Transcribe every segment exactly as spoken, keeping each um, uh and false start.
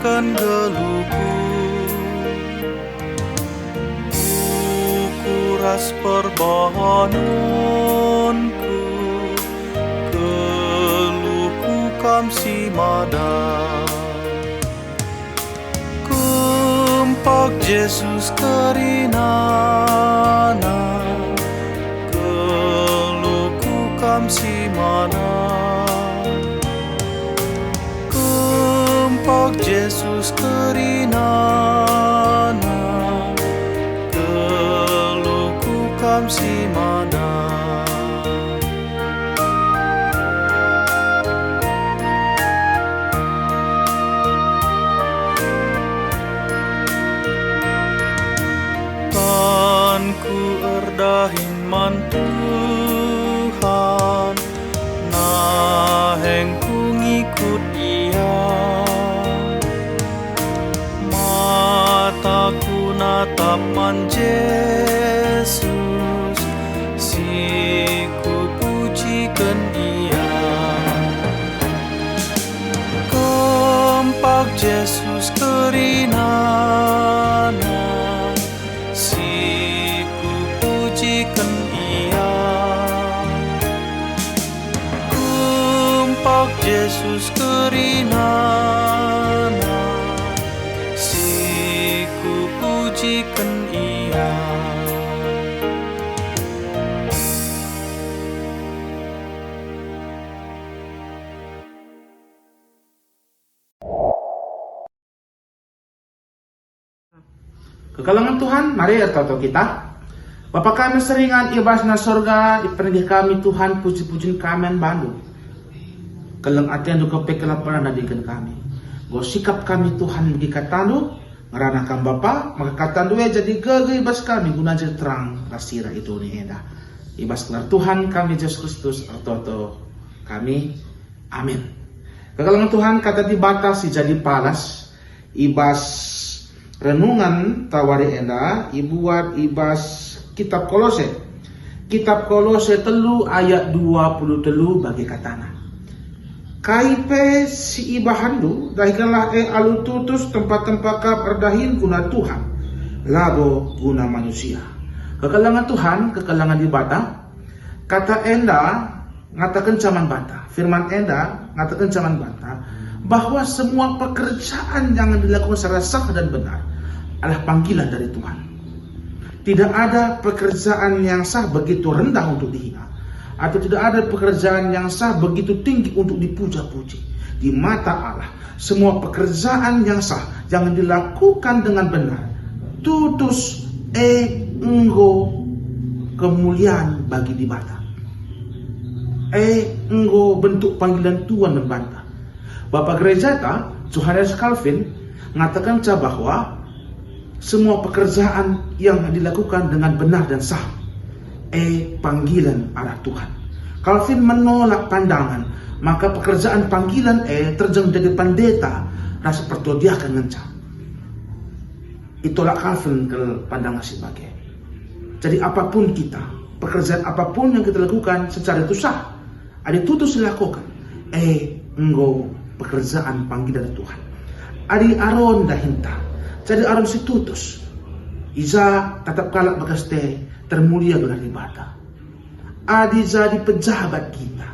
Kan geluhku, ukur ras perbahanenku, geluhku Kam si mada. Kempak Jesus kerinana, geluhku Kam si mada. Kempak Jesus kerinana, geluhku Kam si mada. Tanku erdahin man Tuhan, nahengku ngikut Ia. Mataku natap man Jesus, si kupujiken Ia. Kempak Jesus kerinana, si kupujiken Ia. Kempak Jesus kerinana, si kupujiken Ia. Kekelengen Tuhan, mari ertoto kita. Bapa kami si ringan i bas nina sorga, ipersingeti kami Tuhan puji-pujin kami man bandu. Keleng atendu kepe kelaparan nadingken kami. Enggo sikap kami Tuhan megi katandu, ngerana kam Bapa, maka katandu e jadi gegeh i bas kami guna jadi terang ras sira i doni enda. I bas gelar Tuhan kami Jesus Kristus ertoto kami. Amin. Kekelengen Tuhan, kata Dibata si jadi palas i bas renungan tawari enda ibuat i bas kitab Kolose. Kitab Kolose telu ayat dua puluh telu bage katana, "Kai pe si ibahanndu, dahikenlah e alu tutus tempa-tempa kap erdahin guna Tuhan, labo guna manusia." Kekelengen Tuhan, kekelengen Dibata, kata enda ngatakenca man banta, firman enda ngatakenca man banta, bahwa semua pekerjaan yang dilakukan secara sah dan benar adalah panggilan dari Tuhan. Tidak ada pekerjaan yang sah begitu rendah untuk dihina, atau tidak ada pekerjaan yang sah begitu tinggi untuk dipuja-puji. Di mata Allah, semua pekerjaan yang sah, yang dilakukan dengan benar, tutus, e enggo kemulian bagi Dibata. E enggo bentuk panggilan Tuhan man banta. Bapa gerejata, Johannes Calvin, ngatakenca bahwa semua pekerjaan yang dilakukan dengan benar dan sah, e panggilan arah Tuhan. Calvin menolak pandangan maka pekerjaan panggilan e terjeng jadi pendeta ras pertua diaken ngenca. Itolak Calvin kal pandangan si bage. Jadi apapun kita, pekerjaan apapun yang kita lakukan secara itu sah, adi tutus dilakuken, e enggo pekerjaan panggilan Tuhan. Adi Aron dahinta, jadi Aron si tutus. I ja tatap kalak bagas e, termulia gelar Dibata. Adi jadi pejabat kita,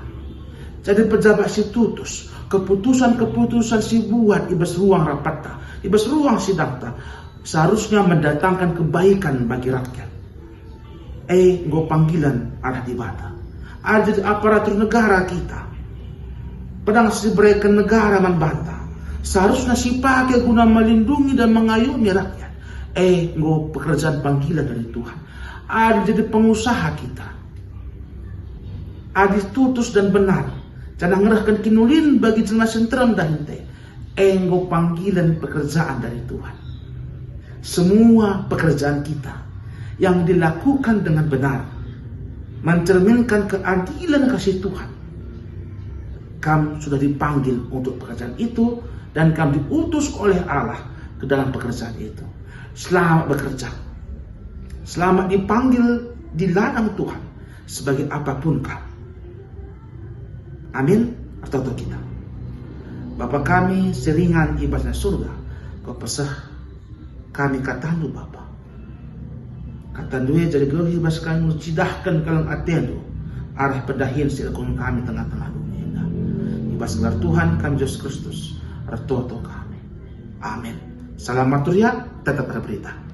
jadi pejabat si tutus, keputusan-keputusan si buat i bas ruang rapatta, i bas ruang sidangta, seharusnya mendatangkan kebaikan bagi rakyat. E enggo panggilan arah Dibata. Adi jadi aparatur negara kita, pedang si ibereken negara man banta, seharusnya sipake guna melindungi dan mengayomi rakyat. E enggo pekerjaan panggilan dari Tuhan. Adi jadi pengusaha kita, adi tutus dan benar, janah ngerehken kiniulin bagi jelma si nterem dahinta, e enggo panggilan pekerjaan dari Tuhan. Semua pekerjaan kita yang dilakukan dengan benar mencerminkan keadilan kasih Tuhan. Kam sudah dipanggil untuk pekerjaan itu, dan kam diutus oleh Allah ke dalam pekerjaan itu. Selamat bekerja. Selamat dipanggil di ladang Tuhan sebagai apapun kam. Amin. Ertoto kita. Bapa kami si ringan i bas surga, Kepeseh kami kataNdu, Bapa. KataNdu e jadi geluh i bas kami, cidahken keleng ateNdu arah pendahin si ilakoken kami tengah-tengah doni enda. I bas gelar Tuhan kami Jesus Kristus, ertoto kami. Amin. Salam Marturia, tetap berberita.